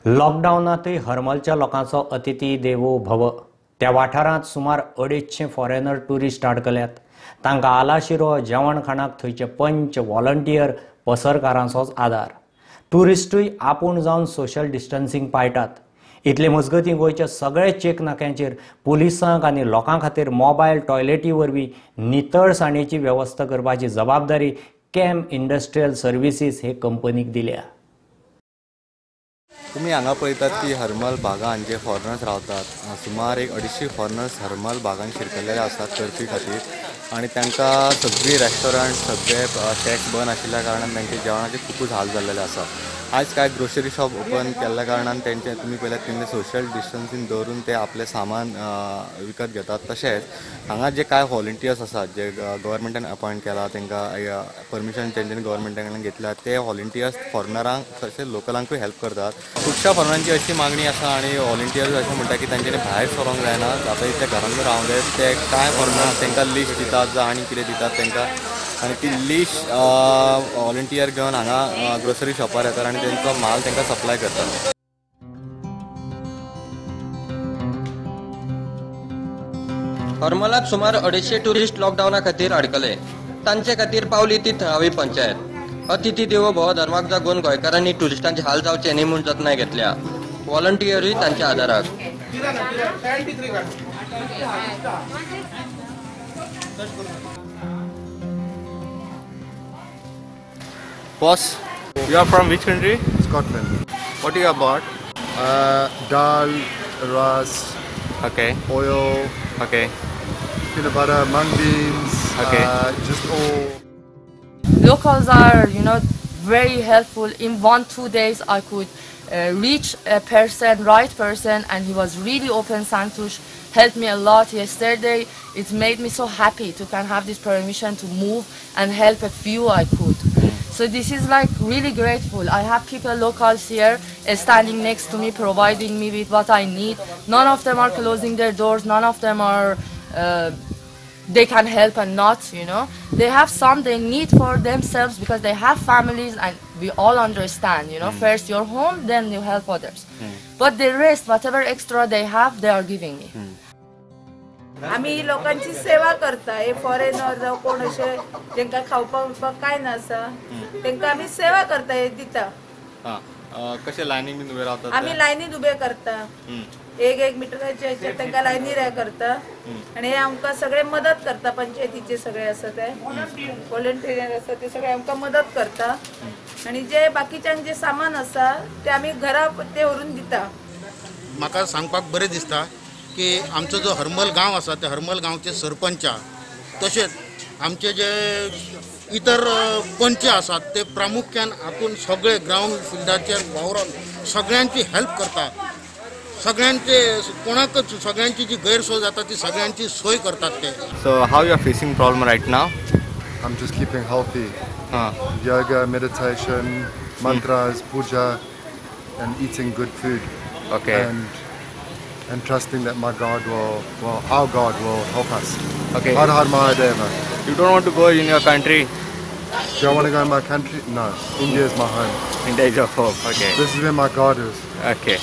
लॉकडावनांतूय हरमलच्या लोकांचो अतिथी देवो भव. त्या वाठारांत सुमार 250 फॉरेनर ट्युरिस्ट आडकल्यात. तांकां आलाशिरो, जेवण खाणाक थंयचे पंच, व्हॉलंटियर, पसरकारांचोच आदार. ट्युरिस्टूय आपूण जावन सोशल डिस्टन्सिंग पाळटात. इतले मजगतीं गोंयच्या सगळ्या चेक नाक्यांचेर पुलिसांक आनी लोकां खातीर मोबायल टॉयलेटी वरवीं नितळसाणेची वेवस्था करपाची जबाबदारी कॅम इंडस्ट्रियल सर्विसीस हे कंपनीक दिल्या. तुमी हांगा पळयतात की हरमल भागान जे फॉरेनर्स रावतात, सुमार एक 250 फॉरेनर्स हरमल भागान शिरकल्लेले आसात कर्फ्यू खातीर आनी तांकां सगळीं रेस्टॉरंट, सगळे शॅक्स बंद आशिल्ल्या कारणान तांचे जेवणाचे खुबूच हाल जाल्लेले आसा. आयज कांय ग्रोसरी शॉप ओपन केल्ल्या कारणान तेंचे तुमी पळयल्यार तेंचे सोशल डिस्टन्सींग दवरून ते आपलें सामान विकत घेतात. तशेंच हांगा जे कांय व्हॉलंटियर्स आसात जे गव्हर्मेंटान अपॉयंट केला, तांकां परमिशन तेंच्यांनी गव्हर्मेंटा कडल्यान घेतल्या, ते व्हॉलंटियर्स फॉरेनरांक तशेंच लोकलांकूय हेल्प करतात. खुबश्या फॉरेनरांची अशी मागणी आसा आनी व्हॉलंटियर्स अशें म्हणटा की तांच्यांनी भायर सरोंक जायना, आतां इतल्या घरांत रावंक जाय. ते कांय फॉरेनर्स तांकां लिस्ट दितात जावं आनी कितें दितात तांकां आनी ती लिस्ट व्हॉलंटियर घेवन हांगा ग्रोसरी शॉपार येतात आनी तेंचो माल तांकां सप्लाय करतात. हरमलात सुमार 250 ट्युरिस्ट लॉकडावना खातीर अडकले. तांचे खातीर पावली ती थळावी पंचायत. अतिथी देवो भव धर्माक जागून गोंयकारांनी ट्युरिस्टांचे हाल जावचे न्ही म्हूण जतनाय घेतल्या. व्हॉलंटियरूय तांच्या आदाराक. Boss, you are from which country? Scotland. What you have bought? Dal, rice, okay, oil, okay, peanut butter, mung beans, okay, just all. Locals are, you know, very helpful. In 1-2 days, I could reach a person, right person, and he was really open. Santush helped me a lot yesterday. It made me so happy to can have this permission to move and help a few I could. So this is like really grateful. I have people, locals here standing next to me, providing me with what I need. None of them are closing their doors. None of them are, they can help and not, you know. They have some they need for themselves because they have families and we all understand, you know. First your home, then you help others. But the rest, whatever extra they have, they are giving me. आमी लोकांची सेवा करता. हे foreigner जावं कोण अशे जेंका खावपाक उरपाक कांय नासा तेंका आमी सेवा करता, हे दिता. कशे लायनीन बीन उबे रावतात? आमी लायनीन उबे करता, एक एक मिटराचे तेंका लायनीर हे करता आनी हे आमकां सगळे मदत करता. पंचायतीचे सगळे आसा ते व्हॉलंटियर आसा ते सगळे आमकां मदत करता आनी जे बाकीच्यांक जे सामान आसा ते आमी घरा ते व्हरून दिता. म्हाका सांगपाक बरें दिसता की आमचो जो हरमल गांव आसा त्या हरमल गांवचे सरपंच तशेंच आमचे जे इतर पंच आसात ते प्रामुख्यान आपूण सगळे ग्रावंड फिल्डाचेर वावरून सगळ्यांची हेल्प करतात. सगळ्यांचे कोणाकच सगळ्यांची जी गैरसोय जाता ती सगळ्यांची सोय करतात ते. So how you are facing problem right now? I am just keeping healthy. Yoga, meditation, mantras, puja and eating good food. Okay. And trusting that my God will, well, our God will help us. Okay. Har Har Mahadeva. You don't want to go in your country? Do I want to go in my country? No. India is my home. India is your home. Okay. This is where my God is. Okay.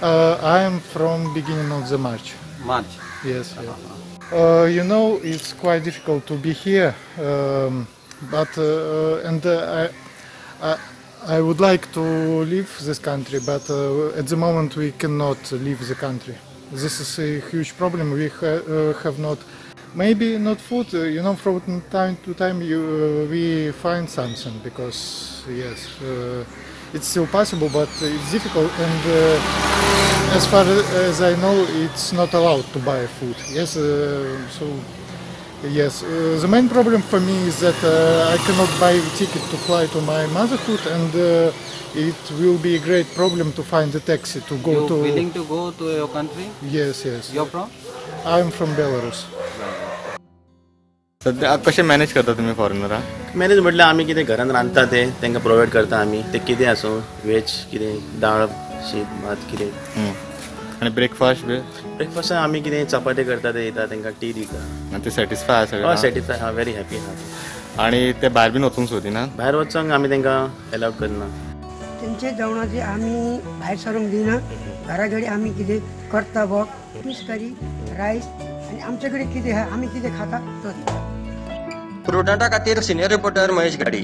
I am from beginning of the March. March? Yes. Yes. You know, it's quite difficult to be here, but I would like to leave this country, but at the moment we cannot leave the country. This is a huge problem. We have not, maybe not food, you know, from time to time we find something, because yes, it's still possible, but it's difficult, and as far as I know, it's not allowed to buy food. Yes, so yes, the main problem for me is that I cannot buy a ticket to fly to my motherhood, and it will be a great problem to find a taxi to go to. You willing to go to your country? Yes, yes. You're from? I'm from Belarus. सध्या कशें manage करता तुमी फॉरेनरां? Manage म्हटल्यार आमी कितें घरान रांदता तें तांकां प्रोवायड करता आमी. तें कितें आसूं, वेज कितें दाळ शीत भात कितें. आनी ब्रेकफास्ट बी? ब्रेकफास्टाक आमी कितें चपाती करता ते दिता तांकां, टी दिता. आनी ते सॅटिस्फाय आसा? हय, सॅटिस्फाय आहा, व्हेरी हॅपी आहा. आनी ते भायर बीन वचूंक सोदिना? भायर वचोंक आमी तांकां एलावड करना. आमचे जेवणाचे आमी भायर सरूंक दिना, घरा कडेन आमी कितें करता बघ फीश करी रायस आनी आमचे कडेन कितें आहा आमी कितें खाता तो दिता. प्रुडंटा खातीर सिनियर रिपोर्टर महेश गाडी.